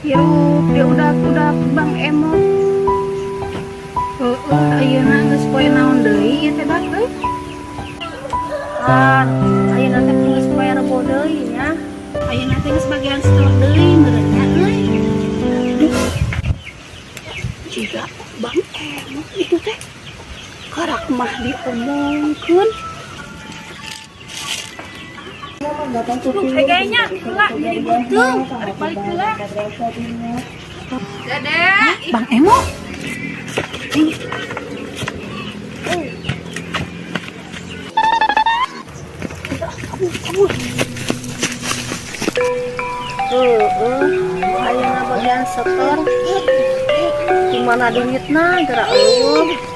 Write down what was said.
Hirup dia udah Bang Emo. Heeh, ayeuna geus poe naon deui ieu teh, Bang, euy? Kan, ayeuna teh geus poe Rebo deui nya. Ayeuna teh geus bagian setor deui meureun nya euy. Duh. Jiga Bang Emo itu teh karak mah diomongkeun. Kayaknya heula jadi beuteung, arek balik heula. Dede, Bang Emo. Kabur, kabur. Heeh, ayeuna bagian setor. Di mana duitna geura euweuh.